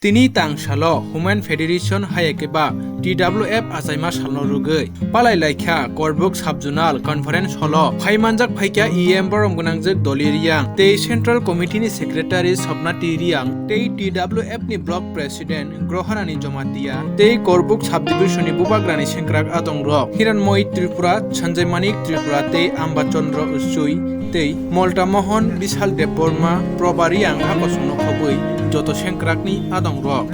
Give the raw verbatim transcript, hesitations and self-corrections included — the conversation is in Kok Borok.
Tini tang salo Human Federation hai khe ba T W F achaima salno rwgwi palai laikha Korbuk Sub-Zonal Conference Hall-o phaimanjak phaikha E M borom gwnangjwk Doli Riyang tei Central Committee ni Secretary Sobnati Riyang tei T W F ni Block President Groharani Jomatia tei Korbuk Subdivision ni bubagrani sengkrak adongrok Hiranmoi Tripura, Sanjay Manik Tripura tei Amba Chandra Usui tei Molta Mohan, Bishal Debbarma, Proba Riyang a kosongno khobwi joto sengkrakni adongrok.